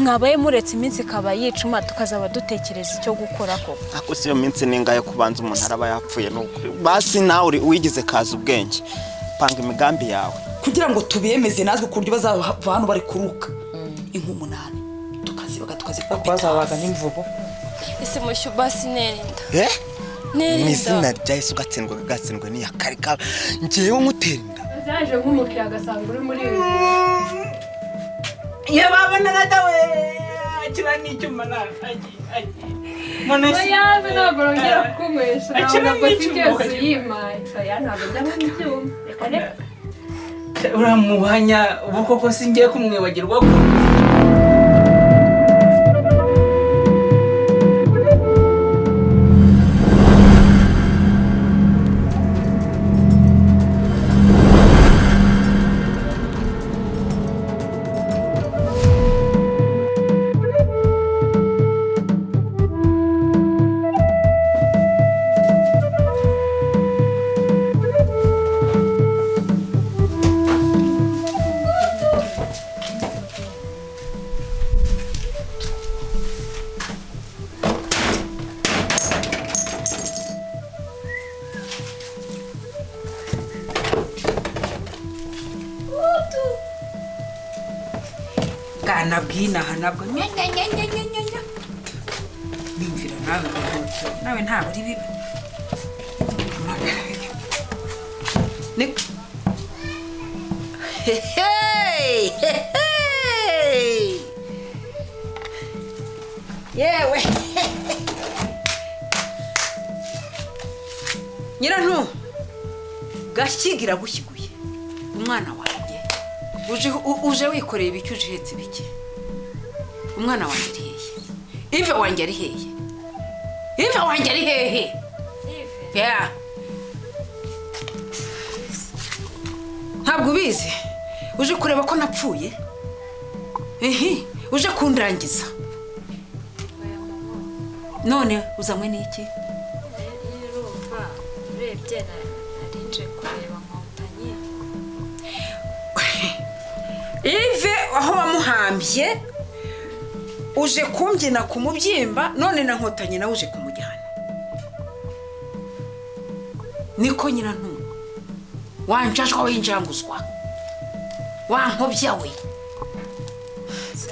Mwabaye muretse iminsi ikaba yicuma, tukazaba dutekereza icyo gukora koko. Ariko si iyo minsi ningaye kubanza umuntu araba yapfuye? Nukuri basi nawe uri wigize kaza ubwenge, panga imigambi yawe. Kugira ngo tubemeze natwe ku buryo bazava hano bari kuruka inka 8, tukazibaga, tukazikubita. Bazabaga n'imvubu. Ese mushyu, basi nerinda. Eh, mu Nerinda. izina rya Yesu, ugatsindwa, ugatsindwa n'iyakarika ngewe nkutera inda. Zaje nk'umukiriya agasanga uri muri ibi. Iyo babona dawe akira n'icyuma agiye agiye. Oya, ntabwo nongera kukunywesha. Akira Ntabwo botike n'icyuma yose ukagira. uyimpaye. Oya, ntabwo njya mu byuma, reka reka. Uramuhanya ubu koko, singiye kumwibagirwa ko. Bwana bw'inaha nabwo nya nya nya nya nya nya nya, nyumvira nawe ngo ntutyo nawe ntabwo uri bibi. Ni hehe hehe, yewe nyirantu gashyigira gushyiguye umwana wanjye, uje uje wikoreye ibiki? Uje uhetse ibiki? Umwana wanjye ari hehe? Ive wanjye ari hehe? Ive wanjye ari hehe? Yeah. Ntabwo ubizi? Uje kureba ko napfuye? Ehe, uje kundangiza? Oya mama. None uzanywe n'iki? Urumva, urebye nari nje kureba Nkotanyi. Ive aho wamuhambye, uje kumbyina ku mubyimba, none na Nkotanyi nawe uje kumujyana. Niko nyirantunga wanjajwa, winjanguzwa, wankobya we,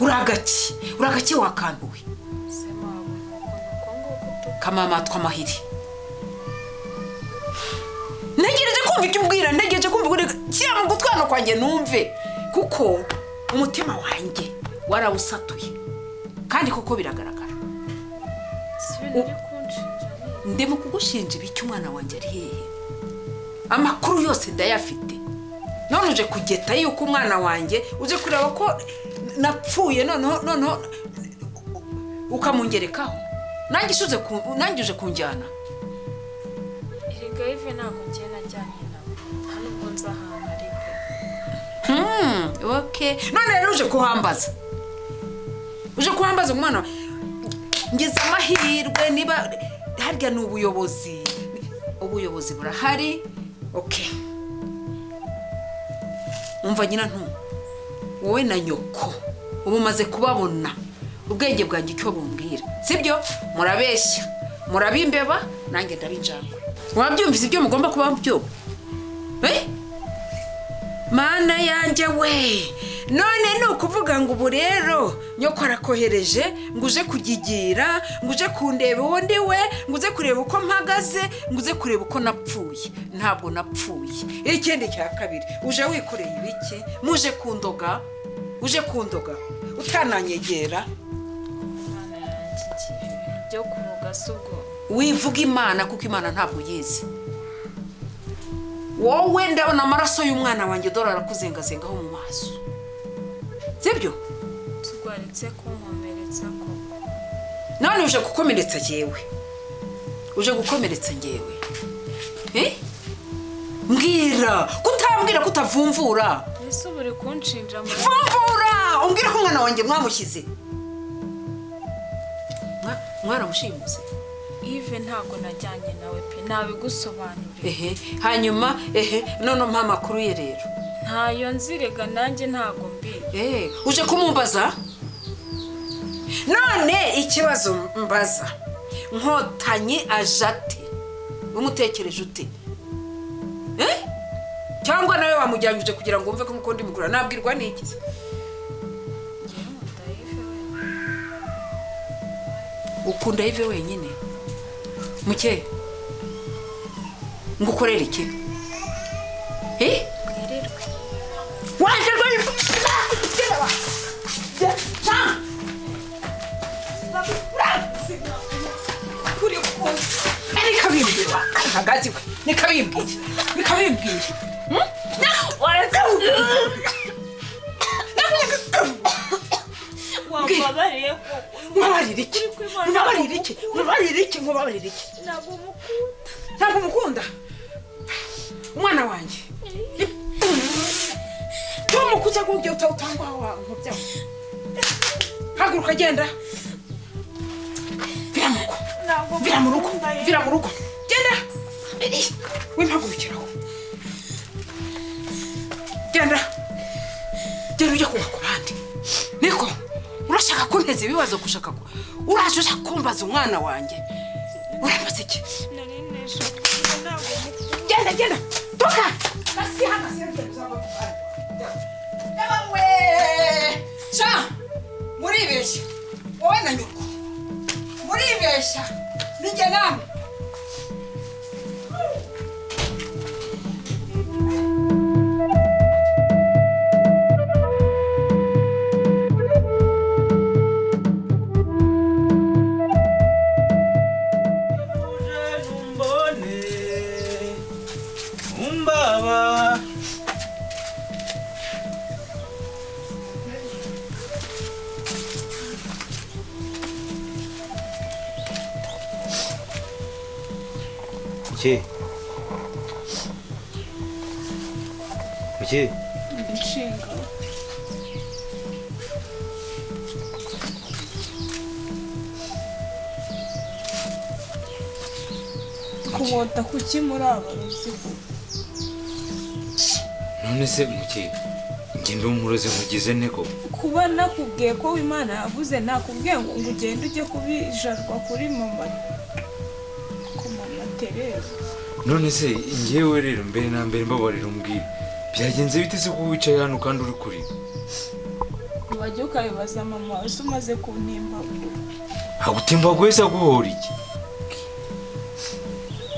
uragaki uragaki wakanduwe. Se mama, nuko nguko tu. Kamamatwa amahiri, ntegereje kumva icyo ubwira, ntegereje kumva icyo shyira mu gutwi hano kwanjye numve, kuko umutima wanjye warawusatuye kandi koko biragaragara. Si ibintu uri kunshinja ni Ndimo kugushinja ibiki? Umwana wanjye ari hehe? Amakuru yose ndayafite, none uje kugeta yuko umwana wanjye, uje kureba ko napfuye, noneho ukamungerekaho nanjye uje kunjyana. Erega Ive, ntabwo ngiye najyanye nawe, nta nubwo nzi ahantu ari pe. Okay, none rero uje kuhambaza, uje kuhambaza umwana ngize amahirwe niba harya ni ubuyobozi, ubuyobozi burahari. Okay, umva nyina ntu, wowe na nyoko ubu umaze kubabona, ubwenge bwanjye icyo bumbwira sibyo? Murabeshya, murabimbeba, nanjye ndabinjangwe. Wabyumvise ibyo mugomba kuba byo? Eh, mana yanjye we! None ni ukuvuga ngo ubu rero nyoko arakohereje ngo uje kugigira, ngo uje kundeba uwo ndi we, ngo uze kureba uko mpagaze, ngo uze kureba uko napfuye. Ntabwo napfuye. Ikindi cya kabiri, uje wikoreye ibiki? Muje kundoga, uje kundoga utananyegera. Mana yanjye, iki ibintu byo kuroga si ubwo? Wivuga Imana, kuko Imana ntabwo uyizi wowe. Ndabona amaraso y'umwana wanjye dore arakuzengazengaho mu maso, sibyo? Tugwaretse kunkomeretsa koko. None uje gukomeretsa njyewe, uje gukomeretsa njyewe? Eh? Mbwira, kutambwira, kutavumvura. Ese ubu uri kunshinja mu Vumvura umbwira ko umwana wanjye mwamushyize, mwaramushimuse. Ive ntabwo najyanye nawe pe, nabigusobanuriye. Ehe, hanyuma ehe, none mpa amakuru ye rero. Ntayo nzirega, nanjye ntabwo mbizi. Eh, uje kumumbaza? None ikibazo mbaza, Nkotanyi ajate umutekereje ute? Cyangwa nawe wamujyanyuje kugira ngo wumve ko mukunda imugura? Nabwirwa n'iki? Ukunda Yves wenyine? Muke ngukorera iki? Waje rwanye kuri nikabimbwira hagazi we, nikabimbwira wambabariye. Nkubabarira iki? Nkubabarira iki? Nkubabarira iki? Nkubabarira iki? Ntabwo mukunda. Ntabwo mukunda umwana wanjye. Tumukuza kujya utangwa wa nkubya. Haguruka genda. Vira mu rugo. Vira mu rugo. Vira mu rugo. Genda. Wimpagurukiraho. Genda. Genda ujya kuba ku bandi. Niko urashaka kunteza ibibazo gushaka ko uraje ushaka kumbaza umwana wanjye. Urambaza iki? Genda genda. Toka. Basi hano we. Sha. Muribeshya. Wowe na nyoko. Muribeshya. Nijye namwe. Muke. Muke. Inshinga. Kubota kuki muri abarozi? None se Muke, njye ndi umurozi nkugize nte koko? Kuba nakubwiye ko Imana yavuze, nakubwiye ngo ugende ujye kubijarwa kuri mama. None se njyewe rero mbere na mbere mbabarira umbwire byagenze bite se ko wicaye hano kandi uri kurira? Wajya ukabibaza mama wese umaze kuntimbagura. Hagutimbaguye se aguhora iki?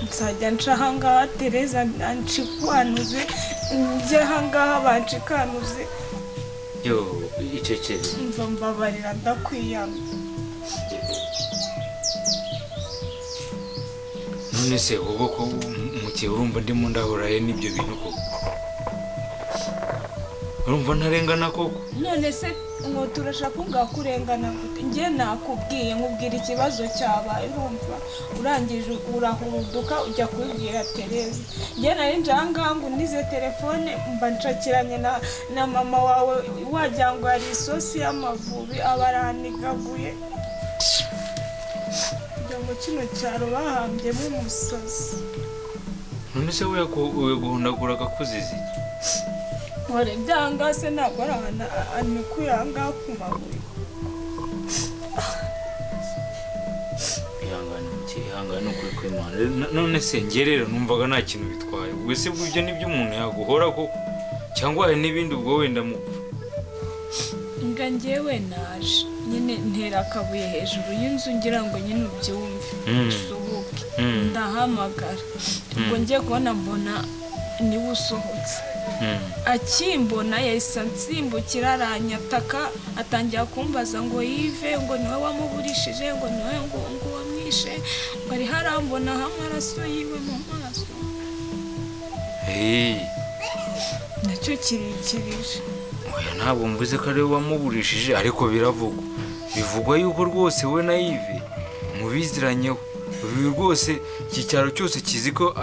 Nzajya nca ahangaha Tereza anshikanuze, njye ahangaha banshikanuze. Yo icecere. Mva mbabarira ndakwiyamye. None se ubwo ko Muke urumva ndimo ndahuraye n'ibyo bintu koko? Urumva ntarengana koko? None se ngo turashaka ngakurengana gute? Njye nakubwiye nkubwira ikibazo cyabaye, urumva urangije urahuruduka ujya kubibwira Tereza. Njye nari nje ahangaha ngo unize telefone mba nshakiranye na mama wawe, wagira ngo hari isosi y'amavubi abaranigaguye. Mu kino cyaro bahambyemo umusazi. None se we guhondagura agakuzizi? Warebye ahangaha se ntabwo ari ahantu anikuye ahangaha ku mabuye. Ihangane Muke, ihangane ukuri kw'Imana. None se njye rero numvaga nta kintu bitwaye. Ubwo se ibyo nibyo umuntu yaguhora koko? Cyangwa hari n'ibindi ubwo wenda mupfa? Nga njyewe naje nyine ntera akabuye hejuru y'inzu ngira ngo nyine ubyumve usuhuke, ndahamagara. Ubwo ngiye kubona mbona niwe usohotse. Akimbona yahise ansimbukira aranyataka, atangira kumbaza ngo Yves ngo niwe wamuburishije, ngo niwe ngo wamwishe, ngo ariho arambonaho amaraso yiwe mu maso. Nacyo kirikirije. Oya ntabwo mvuze ko ari we wamuburishije, ariko biravugwa. Bivugwa yuko rwose we na Yves mubiziranyeho. Rwose iki cyaro cyose kizi ko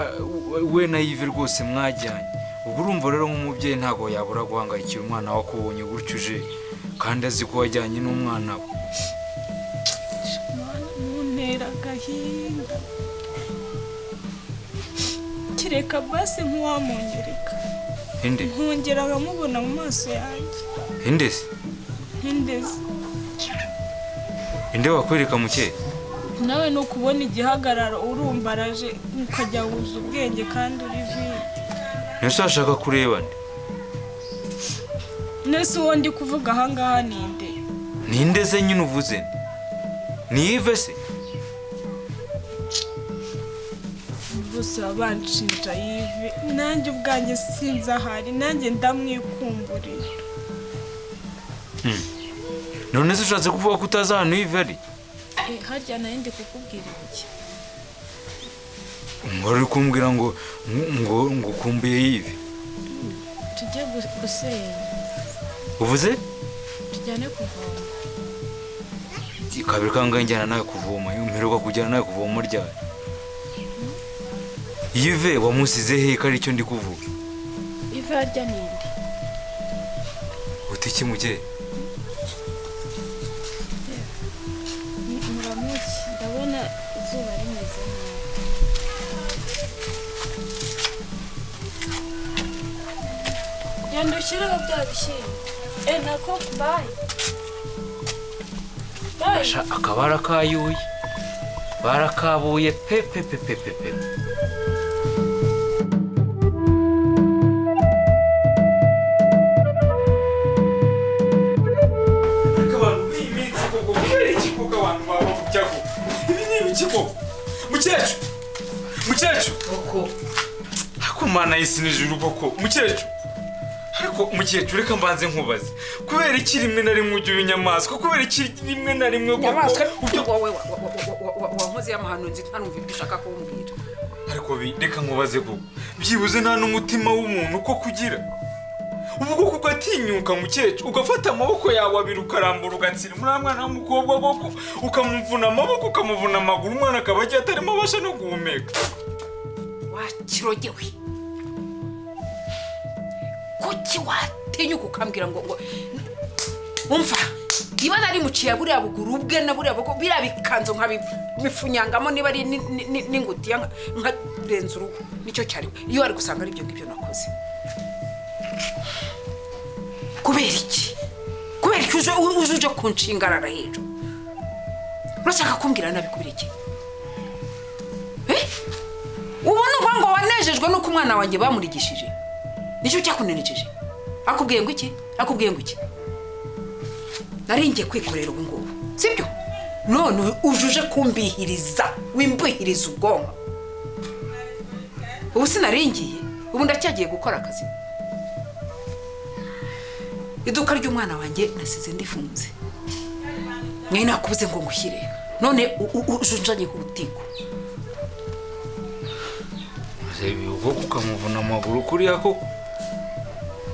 we na Yves rwose mwajyanye. Ubwo urumva rero nk'umubyeyi ntabwo yabura guhangayikira umwana we akubonye gutyo uje, kandi azi ko wajyanye n'umwana we. Muntera agahinda. Kireka basi nkuwamunyereka. Inde? Nkongera nkamubona mu maso yanjye. Inde se? Inde se? Inde wakwereka muke? Nawe ni ukubona igihagararo urumbaraje ukajya wuza ubwenge kandi uri vide. Nese washaka kureba nde? Nese uwo ndi kuvuga ahangaha ninde? Ninde se nyine uvuze? Ni Yves se? Bose banshinja Yves, nanjye ubwanjye sinzi ahari, nanjye ndamwikumburiye. None se ushatse kuvuga ko utazi ahantu Yves ari? Harya nari ndi kukubwira iki? Wari uri kumbwira ngo ngo ngo ukumbuye Yves. Tujye gusenya. Uvuze? Tujyane kuvoma. Kabiri kangahe njyana nawe kuvoma? Mperuka kujyana nawe kuvoma ryari? Yves wamusize he ko ari icyo ndi kuvuga? Yves harya ninde? Uti iki muke? Muramuke, ndabona izuba rimeze nabi. Genda ushyireho bya bishyimbo. Nako bayi. Asha akabara kayuye. Barakabuye pe pe pe pe pe pe. Mukecuru! Mukecuru! Koko. Ariko mana y'isi n'ijuru koko. Mukecuru! Ariko mukecuru reka mbanze nkubaze. Kubera iki rimwe na rimwe ujya ubinyamaswa? Kubera iki rimwe na rimwe koko? Inyamaswa wowe wankoze y'amahano nzi ntanumva ibyo ushaka kumbwira. Ariko reka nkubaze koko. Byibuze nta n'umutima w'umuntu ko kugira. Ubwo kuko ugatinyuka mukecuru ugafata amaboko yawe abiri ukarambura ugatsira muri mwana w'umukobwa koko ukamuvuna amaboko ukamuvuna amaguru umwana akaba agiye atarimo abasha no guhumeka. Wakirogewe. Kuki watinyuka ukambwira ngo umva niba nari muciye buriya buguru bwe na buriya bwo biriya bikanzo nkabifunyangamo niba ari n'ingutiya nkarenza urugo nicyo cyari iyo wari gusanga ari ibyo ngibyo nakoze. Kubera iki? Kubera iki uje kunshingarara hejuru? Urashaka kumbwira nabi kubera iki? Ubona uko ngo wanejejwe nuko umwana wanjye bamurigishije? Nicyo cyakunenejeje? Akubwiye ngo iki? Akubwiye ngo iki? Nari ngiye kwikorera ubu ngubu. Sibyo? None ujuje kumbihiriza, wimbihiriza ubwonko. Ubu sinaringiye, ubu ndacyagiye gukora akazi. Iduka ry'umwana wanjye nasize ndifunze. Nari nakubuze ngo ngushyire. None ujunjanye ku butiko. Uko ukamuvuna amaguru kuriya koko?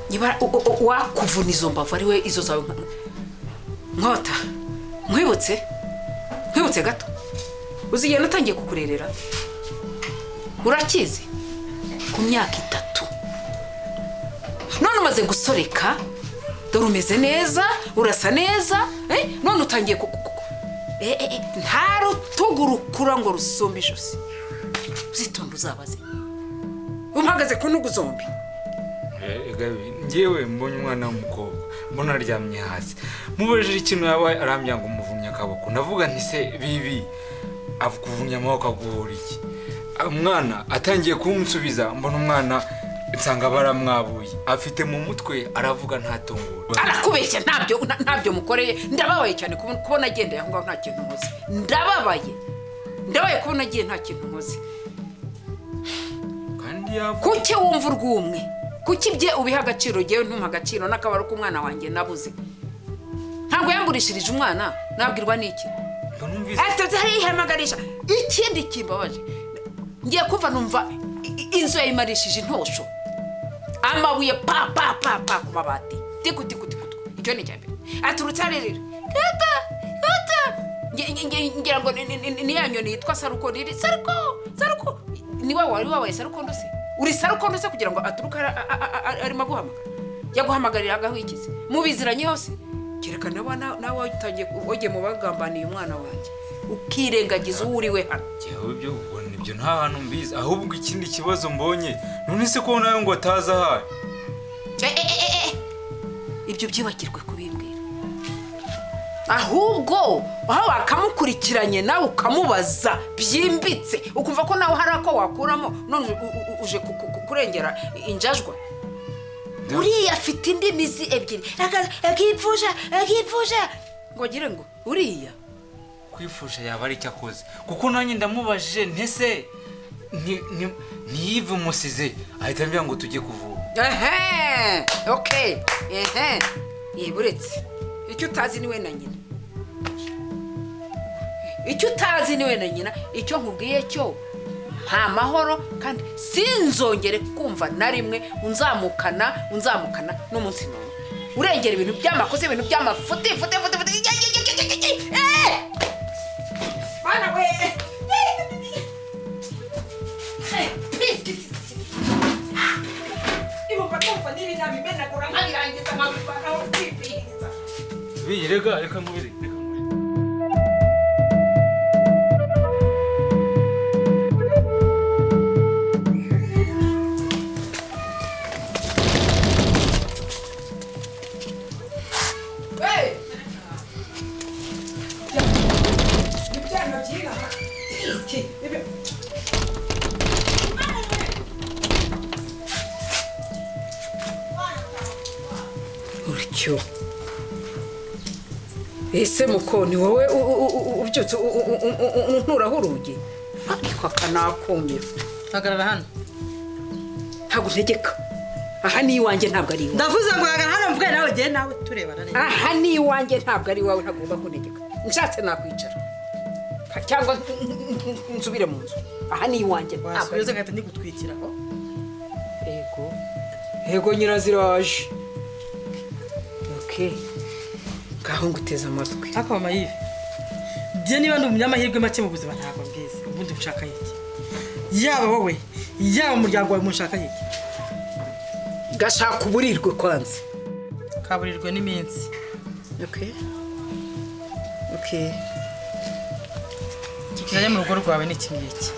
Niba wakuvuna izo mbavu ari we izo zawe nkota. Nkwibutse? Nkwibutse gato. Uziye natangiye kukurerera. Urakizi? Ku myaka 3. None umaze gusoreka. Dore umeze neza, urasa neza, none utangiye nta rutugu rukura ngo rusumbe ijosi. Uzitonda uzabaze. Umpagaze ku ntugu zombi. Njyewe mbonye umwana w'umukobwa, mbona aryamye hasi. Mubajije ikintu yabaye arambya ngo umuvumye akaboko. Ndavuga nti se bibi akuvumye amaboko aguhora iki? Umwana atangiye kumusubiza mbona umwana nsanga baramwabuye afite mu mutwe aravuga ntatungura. Arakubeshya ntabyo mukoreye. Ndababaye cyane kubona agendeye aho ngaho nta kintu nkoze. Ndababaye. Ndabaye kubona agiye nta kintu nkoze. Kandi kuki wumva urwumwe? Kuki bye ubiha agaciro jewe ntumpa agaciro n'akabaro k'umwana wanjye nabuze? Ntabwo yamburishirije umwana nabwirwa n'iki? Ati harihamagarisha ikindi kimbabaje. Ngiye kumva numva inzu yayimarishije intosho. Amabuye pa pa pa pa ku mabati. Tiku tiku tiku. Icyo ni cyambere. Aturutse arerera. Kata! Kata! Ngira ngo ni ya nyoni yitwa Saruko riri. Saruko! Saruko! Ni wowe wari wabaye Saruko ndose? Uri Saruko ndose kugira ngo aturuka arimo guhamagara. Yaguhamagarira agahikize. Mubiziranye hose. Kereka nawe utangiye oge mu bagambaniye umwana wanjye. Ukirengagiza uwo uri we hano. Jewe ibyo ubwo nibyo nta hantu mbizi ahubwo ikindi kibazo mbonye none se ko nawe ngo ataza ahari. Ibyo byibagirwe kubimbwira. Ahubwo aho wakamukurikiranye nawe ukamubaza byimbitse, ukumva ko nawe hari ako wakuramo, none uje kurengera injajwa. Uriya afite indi mizi ebyiri, akipfusha akipfusha ngo agire ngo uriya kwifusha yaba ari icyakoze, kuko nanjye ndamubajije ntese ntiyive umusize ahita ambwira ngo tujye kuvura. Ehe, okay, ehe, yiburetse icyo utazi niwe na nyina, icyo utazi niwe na nyina. Icyo nkubwiye cyo nta mahoro, kandi sinzongere kumva na rimwe unzamukana n'umunsi n'umwe urengera ibintu by'amakosa, ibintu by'amafuti futi futi futi. Bana we, reka reka mubiri reka mubiri. Uricyo ese muko ni wowe ubyutse unturaho urugi, ariko akanakumira. Hagarara hano, ntabwo ntegeka. Aha ni iwanjye, ntabwo ari iwawe. Ndavuze ngo hagarara hano mvuge nawe, gihe nawe turebana neza. Aha ni iwanjye, ntabwo ari iwawe, ntabwo ugomba kuntegeka. Nshatse nakwicara cyangwa nsubire mu nzu. Aha ni iwanjye, wasubiza ngahita ndigutwikiraho. Yego yego, nyiraziraje. Okay, ngaho nguteze amatwi. Ariko mama Yves, njye niba ndi umunyamahirwe make mu buzima ntabwo mbizi. Ubundi nshaka iki? Yaba wowe, yaba umuryango wawe, munshaka iki? Gashaka uburirwe kwanza. Kaburirwe n'iminsi. Okay. Okay. Kikiranye mu rugo rwawe ni iki ngiki.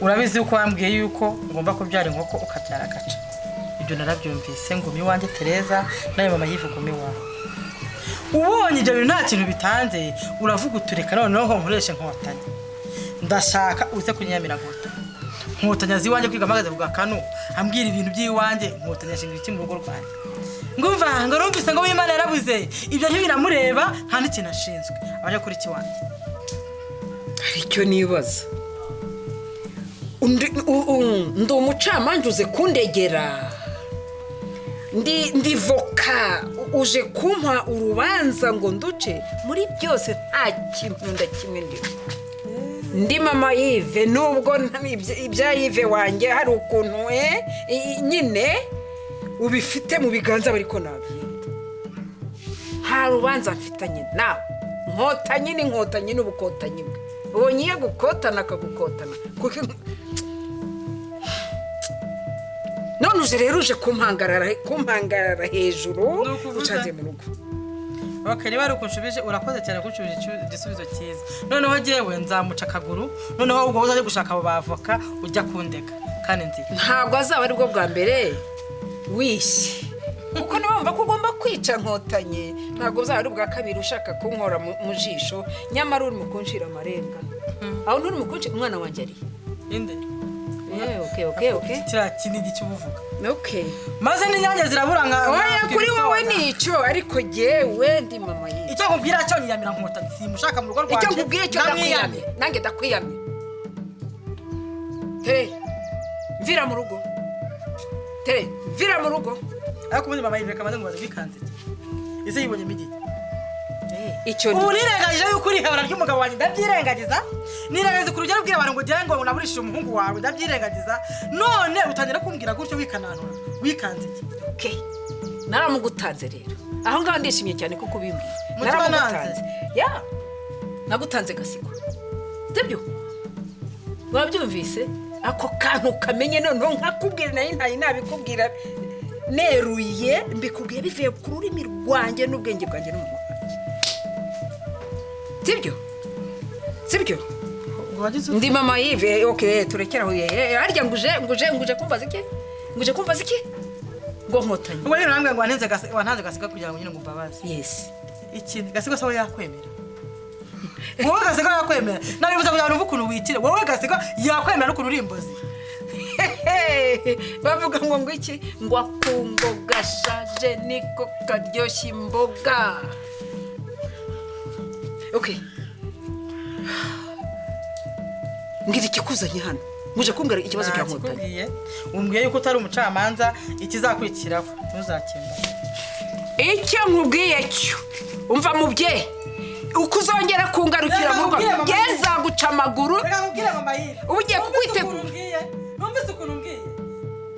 Urabizi uko wambwiye yuko ngomba kubyara inkoko ukabyara agaca. Ibyo narabyumvise, ngumi iwanjye Tereza, nawe mama Yves ngumi iwawe. Ubonye ibyo bintu nta kintu bitanze, uravuga utureka noneho nkoreshe nkotanyi. Ndashaka uze kunyamira nkotanyi. Nkotanyi azi iwanjye kwiga amagaze bwa kano, ambwira ibintu by'iwanjye, nkotanyi ashinga iki mu rugo rwanjye. Ngumva ngo numvise ngo w'Imana yarabuze, ibyo ntibiramureba, nta n'ikintu ashinzwe. Abaje kuri iki wanjye. Hari icyo nibaza. Ndi umucamanza uze kundegera. Ndi voka uje kumpa urubanza ngo nduce muri byose, nta kintu ndakimwe ndimo. Ndi mama Yves, nubwo ibya Yves wanjye hari ukuntu nyine ubifite mu biganza bariko nabyita. Nta rubanza mfitanye nawe. Nkotanyi ni nkotanyi n'ubukotanyi bwe. Ubonye iyo gukotana akagukotana. None uje rero uje kumpangarara hejuru ucanze mu rugo. Okay, niba ari ukunshubije urakoze cyane kunshubije igisubizo cyiza. Noneho jewe nzamuca akaguru, noneho ubwo uzaje gushaka abo bavoka ujya kundeka kandi nzi. Ntabwo azaba ari bwo bwa mbere wishye. Kuko nabumva ko ugomba kwica nkotanyi, ntabwo uzaba ari ubwa kabiri ushaka kunkora mu jisho, nyamara uri mu kunshira amarenga. Aho nturi mu kunshira umwana wanjye ari. Inde? Okay, okay, okay. Kiriya kinigi cy'ubuvuga. Okay. Maze n'inyange zirabura nka oya kuri wowe nicyo, ariko jewe ndi mama Yves. Icyo nkubwira cyo nyiyamira nkotanyi, simushaka mu rugo rwanjye. Icyo nkubwiye cyo ndakwiyamye, nange ndakwiyamye. Tere, mvira mu rugo. Tere, mvira mu rugo. Ariko ubundi mama Yves kamaze ngo baze bikanze. Ese yibonye imigigi. Icyo ubu nirengagije yuko uri habara ry'umugabo wanjye, ndabyirengagiza. Nirengagiza ku rugero rubwira abantu ngo gira ngo naburishije umuhungu wawe, ndabyirengagiza. None utangira kumbwira gutyo wikananura, wikanze iki? Okay. Naramugutanze rero. Aho ngaho ndishimye cyane kuko ubimbwiye. Naramugutanze. Ya. Nagutanze gasiko. Sibyo? Wabyumvise? Ako kantu kamenye noneho nkakubwira nayo ntayi nabikubwira neruye, mbikubwiye bivuye ku rurimi rwanjye n'ubwenge bwanjye n'umuntu. Sibyo? Sibyo? Ndi mama Yves, okay, turekera aho. Harya nguje kumbaza iki? Nguje kumbaza iki? Ngo nkotanyi. Ubwo rero namwe ngo wantanze gasiga kugira ngo nyine ngo mbabaze. Yes. Ikindi Gasigwa se we yakwemera? Wowe Gasigwa yakwemera? Nabibuza kugira ngo numve ukuntu wikira. Wowe Gasigwa yakwemera n'ukuntu uri imbozi? Bavuga ngo iki? Ngo akungo gashaje niko karyoshya imboga. Okay. Ngira ikikuzanye hano. Muje kumbwira ikibazo cya Nkotanyi. Umbwiye yuko utari umucamanza, ikizakurikiraho ntuzakemba. Icyo nkubwiye cyo umva mubye, uko uzongera kungarukira mu rugo ngenza guca amaguru. Reka nkubwire mama Yive, ubu ugiye kukwitegura. Numvise ukuntu umbwiye,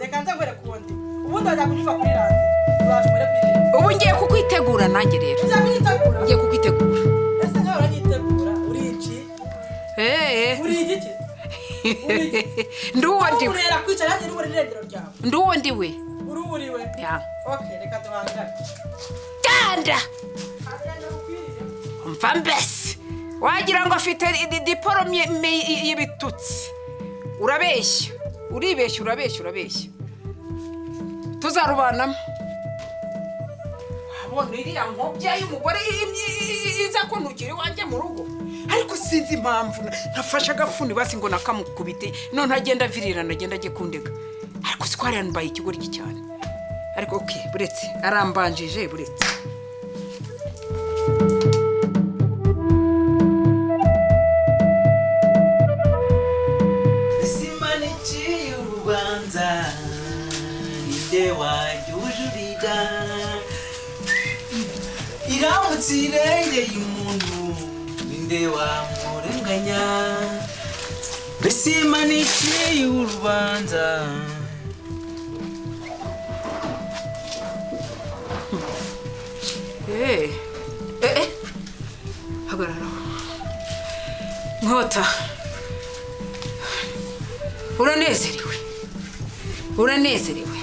reka nza ngwere kundi ubundi wajya kunyumva kuri radiyo uraje umure kuri radiyo. Ubu ngiye kukwitegura nanjye rero. Ujya kunyitegura? Ngiye kukwitegura. Ese nkawe uranyitegura uri iki? Uri igiki? Nduwo ndiwe. Urera kwicara nanjye n'ubure irengero ryawe. Nduwo ndiwe. Uruburiwe. Ya. Okay, reka duhangane. Ganda. Umva mbese wagira ngo afite diporome y'ibitutsi. Urabeshya, uribeshya, urabeshya, urabeshya. Tuzarubanamo. Wabona iriya nkobya y'umugore iza kuntukira iwanjye mu rugo. Ariko sinzi impamvu nafashe agafuni basi ngo nakamukubite none agenda avirirana agenda ajye kundega. Ariko siko yarambaye ikigoryi cyane. Ariko okay, buretse arambanjije buretse. Simanici urubanza ninde wajyujurira iramutse irengeye umuntu ninde wamurenganya. Mbese imana iciye urubanza. Hagarara Nkota, uranezerewe, uranezerewe.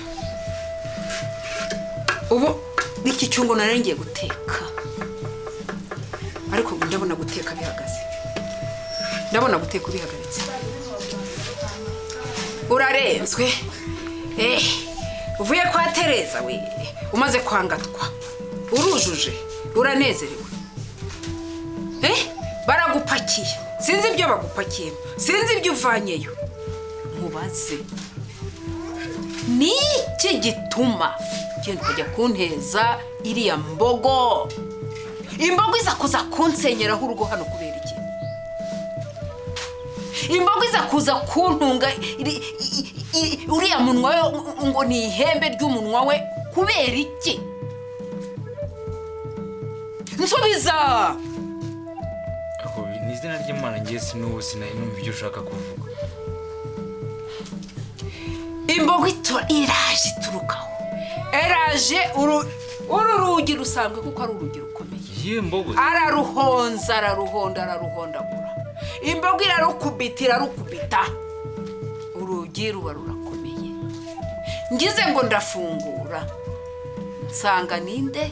Ubu iki cyungo nari ngiye guteka, ariko ndabona guteka bihagaze, ndabona guteka ubihagaritse. Urarenzwe uvuye kwa Tereza we, umaze kwangatwa, urujuje, uranezerewe. Baragupakiye, sinzi ibyo bagupakiye, sinzi ibyo uvanyeyo. Nkubaze, niki gituma genda ukajya kunteza iriya mbogo? Imbogo iza kuza kunsenyeraho urugo hano kubera iki? Imbogo iza kuza kuntunga uriya munwa we ngo ni ihembe ry'umunwa we kubera iki? Nsubiza! Ni izina ry'Imana ngiye sinubu sinari numva ibyo ushaka kuvuga. Imbogo iraje iturukaho, eraje uru rugi rusanzwe kuko ari urugi rukomeye. Ye mbogo araruhonza, araruhonda, araruhondagura. Imbogo irarukubita, irarukubita, urugi ruba rurakomeye. Ngize ngo ndafungura nsanga ninde?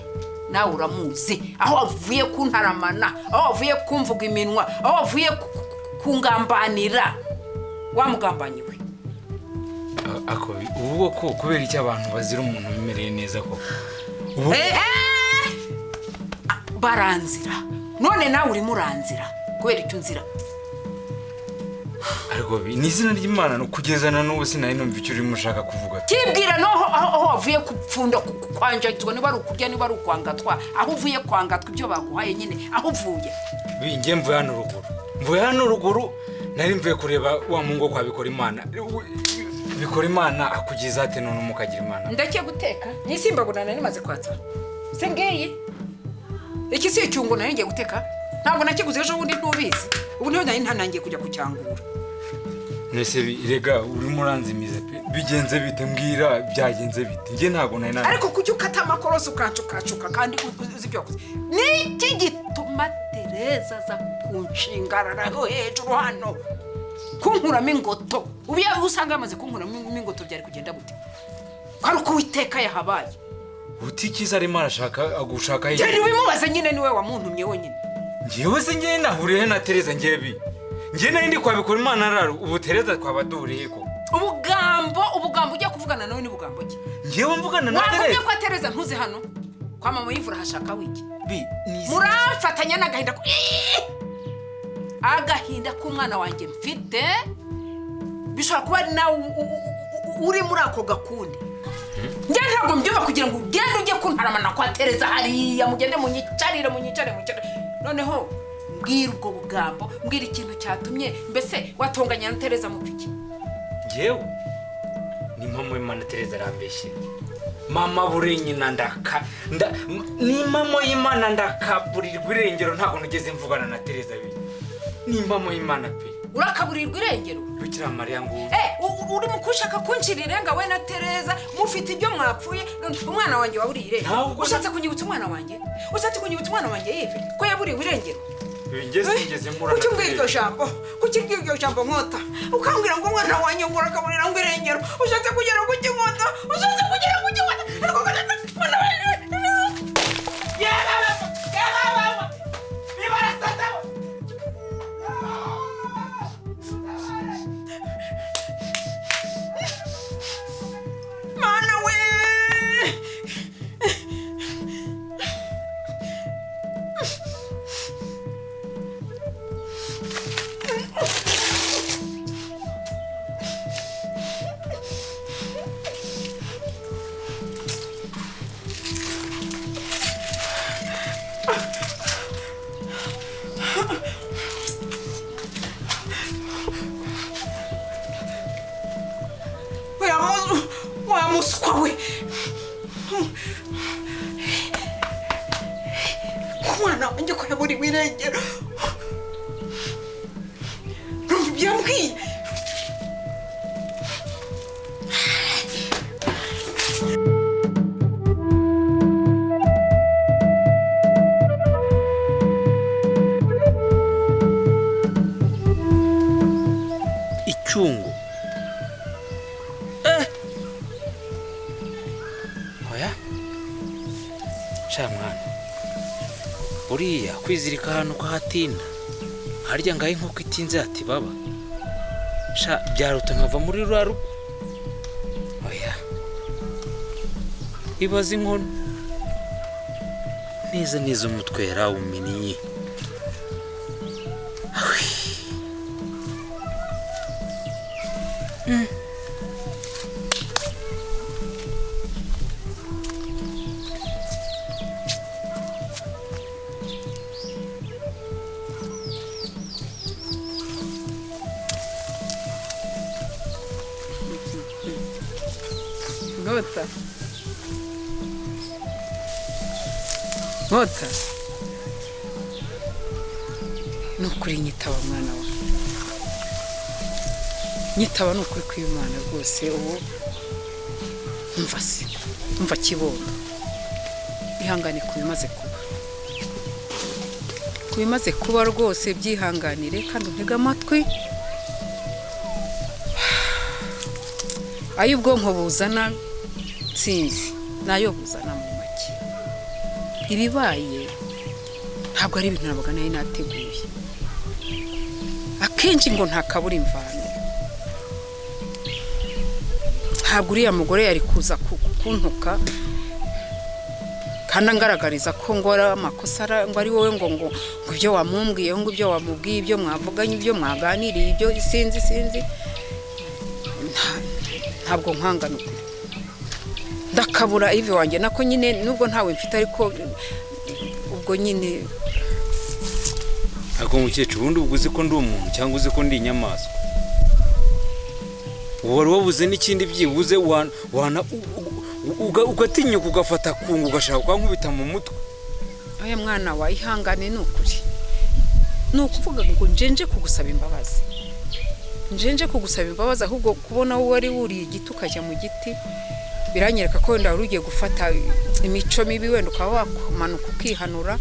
Nawe uramuzi, aho avuye kuntaramana, aho avuye kumvuga iminwa, aho avuye kungambanira. Wamugambanyiwe. Ako ubu ko kubera icyo abantu bazira umuntu umereye neza koko. Baranzira. None nawe urimo uranzira kubera icyo nzira. Ariko ni izina ry'Imana no kugezana n'ubu sinari numva icyo urimo ushaka kuvuga. Kibwira noho aho wavuye kupfunda kwanjatwa, niba ari ukurya niba ari ukwangatwa, aho uvuye kwangatwa ibyo baguhaye nyine aho uvuye. Binge mvuye hano ruguru. Mvuye hano ruguru nari mvuye kureba wa mungo kwa bikora Imana. Bikora Imana akugeza ate none mukagira Imana. Ndakiye guteka nisimbagurana nimaze kwatsa. Singeye. Iki si icyungo nari ngiye guteka. Ntabwo nakiguze ejo bundi ntubizi. Ubu niho nari ntanangiye kujya kucyangura. Nese rega urimo uranzimiza pe, bigenze bite mbwira byagenze bite? Nge ntago nari nani. Ariko kuki ukata amakorosi ukancukacuka kandi uzi ibyo wakoze? Niki gituma Tereza aza kunshingararaho hejuru hano kunkuramo ingoto? Ubu usanga yamaze kunkuramo ingoto byari kugenda gute? Ko ari uko Uwiteka yahabaye. Utikiza arimo arashaka agushaka iki? Genda ubimubaze nyine, niwe wamuntumye wenyine. Ngewe se ngewe nahuriye na Tereza ngewe bi. Ngewe nari ndi kwabikora Imana araro, ubu Tereza twaba duhuriye ko. Ubugambo ujya kuvugana nawe ni bugambo ki? Ngewe mvugana na Tereza. Wakubwiye ko Tereza ntuze hano? Kwa mama Yive urahashaka wiki? Bi ni Muramfatanya n'agahinda ko agahinda k'umwana wanjye mfite, bishobora kuba ari nawe uri muri ako gakundi. Njye ntabwo mbyumva kugira ngo ugende ujye kuntaramana kwa Tereza hariya, mugende munyicarire munyicarire munyicarire. Noneho mbwira ubwo bugambo, mbwira ikintu cyatumye mbese watonganya na Tereza mupiki. Njyewe ni mama w'Imana, Tereza arambeshye. Mama burenyina ndaka ni mama y'Imana ndakaburirwa irengero, ntabwo nigeze mvugana na Tereza bi. Ni mama y'Imana pe. Urakaburirwa irengero? Bikira Mariya ngo uri mu kushaka kunshira irenga we na Tereza mufite ibyo mwapfuye, none umwana wanjye waburiye irengero. Ushatse kunyibutsa umwana wanjye? Ushatse kunyibutsa umwana wanjye Yive ko yaburiwe irengero? Ngeze mura. Kuki umbwira iryo jambo? Kuki umbwira iryo jambo Nkota? Ukambwira ngo umwana wanjye ngo urakaburira ngo irengero. Ushatse kugera ku Nkota? Ushatse kugera ku Nkota? Mana we! Muswa we. Umwana wanjye ko yaburiwe irengero. Numva ibyo yambwiye. Icyungo. Oya. Sha mwana. Buriya kwizirika ahantu ukahatinda. Harya ngaho inkoko itinze ati baba. Sha byaruta nkava muri rura rugo. Oya. Ibaze inkono. Neza neza umutwe yarawumennye. Nkota. Nkota. Nukuri nyitaba mwana wa. Nyitaba nukuri kw'Imana rwose ubu umva se. Umva kibondo. Ihangane kubimaze kuba. Kubimaze kuba rwose byihanganire kandi untege amatwi. Ayo ubwonko buzana sinzi nayo buzana mu make. Ibibaye ntabwo ari ibintu nabaga nari nateguye. Akenshi ngo ntakabura imvano. Ntabwo uriya mugore yari kuza kuntuka kandi angaragariza ko ngora amakosa ngo ari wowe ngo ngo ibyo wamumbwiye ngo ibyo wamubwiye ibyo mwavuganye ibyo mwaganiriye ibyo sinzi sinzi. Ntabwo nkangana ukuri. Ndakabura Ive wanjye nako nyine nubwo ntawe mfite ariko ubwo nyine Ako mukecuru ubundi ubwo uzi ko ndi umuntu cyangwa uzi ko ndi inyamaswa. Wari wabuze n'ikindi byibuze wana ugatinyuka ugafata kungu ugashaka kwankubita mu mutwe. Oya mwana wa ihangane nukuri. Nukuvuga ngo njenje kugusaba imbabazi. Njenje kugusaba imbabazi ahubwo kubona wowe wari wuriye igiti ukajya mu giti biranyereka ko wenda wari ugiye gufata imico mibi wenda ukaba wakumanuka ukihanura.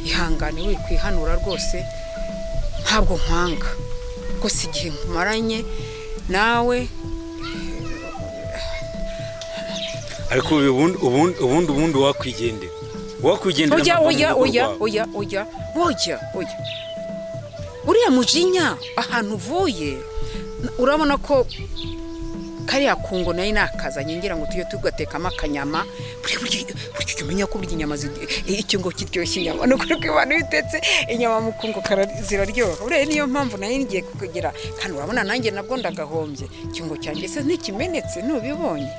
Ihangane wikwihanura rwose ntabwo nkwanga rwose igihe nkumaranye nawe. Ariko ubundi wakwigendera wakwigendera. Oya oya oya oya oya oya uriya mujinya ahantu uvuye urabona ko Kariya kungo nayo nakazanye ngira ngo tujye tugatekamo akanyama. Burya burya ujya umenya ko burya inyama icyungo kiryoshya inyama. Ni ukuri kw'Imana, iyo utetse inyama mu kungo ziraryoha. Buriya niyo mpamvu nayo ngiye kukugira, kandi urabona nanjye nabwo ndagahombye. Icyungo cyanjye se ntikimenetse? Ntubibonye?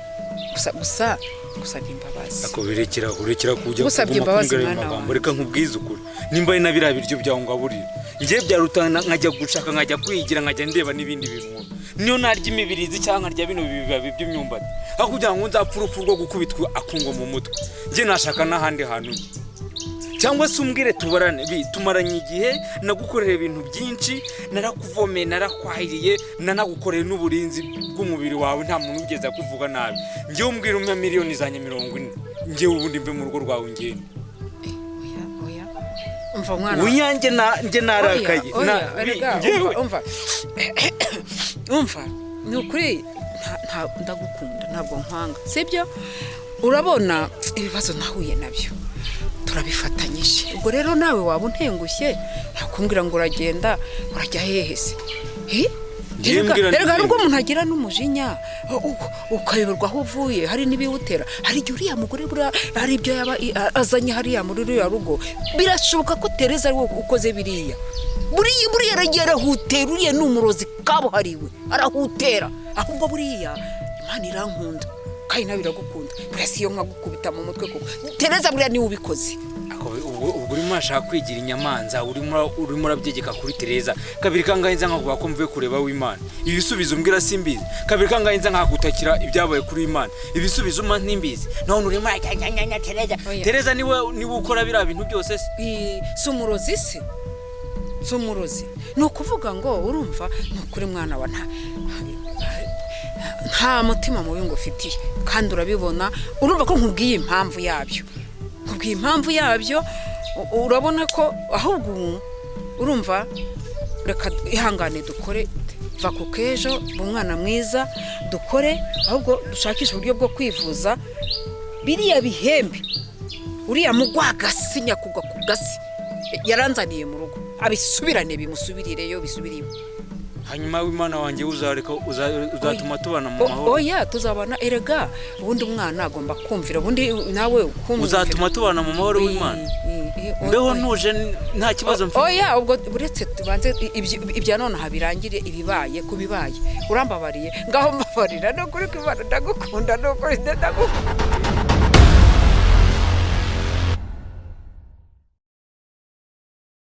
Gusa gusa gusabye imbabazi. Ako birekera, urekera kujya Gusabye kuguma imbabazi, kumbwira ayo mwana magambo. wanjye. Reka nkubwize ukuri, nimba ari na biriya biryo byawe ngaburira, njye byaruta nkajya gushaka, nkajya kwigira, nkajya ndeba n'ibindi bintu nkora. Niyo narya imibirizi cyangwa nkarya bino bibabi by'imyumbati, aho kugira ngo nzapfe urupfu rwo gukubitwa akungo mu mutwe, njye nashaka n'ahandi hantu njya. Cyangwa se umbwire tubarane bi tumaranye igihe, nagukorera ibintu byinshi, narakuvomeye, narakwahiriye, nanagukoreye n'uburinzi bw'umubiri wawe, nta muntu ugeze akuvuga nabi. Njyewe umbwire umpe miliyoni zanjye 40, njyewe ubundi mve mu rugo rwawe ngende. Oya, oya, umva mwana. Unyanjye na njye narakaye. Oya, oya, erega, njyewe umva, umva, ni ukuri ndagukunda, ntabwo nkwanga, sibyo? Urabona ibibazo nahuye nabyo turabifatanyije. Ubwo rero nawe waba untengushye, ntakumbwira ngo uragenda, urajya hehe se? Hi? Ngiye Erega mbwira erega hari ndagenda. ubwo umuntu agira n'umujinya, ukayoberwa aho uvuye. Hari n'ibiwutera, hari igihe uriya mugore buriya hari ibyo yaba azanye hariya muri ruriya rugo. Birashoboka ko Tereza ari we ukoze biriya. Buriya aragiye arahutera, uriya ni umurozi kabuhariwe, arahutera. Ahubwo buriya Imana irankunda kandi nawe iragukunda. Buriya si yo nkagukubita mu mutwe, kuko Tereza buriya niwe ubikoze. Ako ubwo urimo urashaka kwigira inyamanza, urimo urabyegeka kuri Tereza. Kabiri kangahe nza nkakuvuga ko mvuye kureba w'Imana, ibisubizo umbwira simbizi. Kabiri kangahe nza nkagutakira ibyabaye kuri Imana, ibisubizo umpa ntimbizi. None urimo urajyanyanya Tereza. Oya. Tereza niwe ukora biriya bintu byose se? Si umurozi se? Si umurozi? Ni ukuvuga ngo urumva, ni ukuri mwana wa, nta mutima mubi ngo ufitiye, kandi urabibona. Urumva ko nkubwiye impamvu yabyo, nkubwiye impamvu yabyo. Urabona ko ahubwo ubu urumva, reka ihangane dukore, va ku k'ejo, umwana mwiza, dukore, ahubwo dushakishe uburyo bwo kwivuza biriya bihembe. Uriya mugwagasi nyakugwa ku gasi yaranzaniye mu rugo, abisubirane, bimusubirireyo, bisubiriwe. Hanyuma w'Imana wanjye, uzareka uzatuma tubana mu mahoro? Oya, tuzabana erega. Ubundi umwana agomba kumvira, ubundi nawe ukumvira. Uzatuma tubana mu mahoro w'Imana? Mbeho ntuje, nta kibazo mfite? Oya, ubwo uretse tubanze ibya nonaha birangire, ibibaye ku bibaye. Urambabariye? Ngaho mbabarira, ni ukuri kw'Imana ndagukunda, ni ukuri ndagukunda.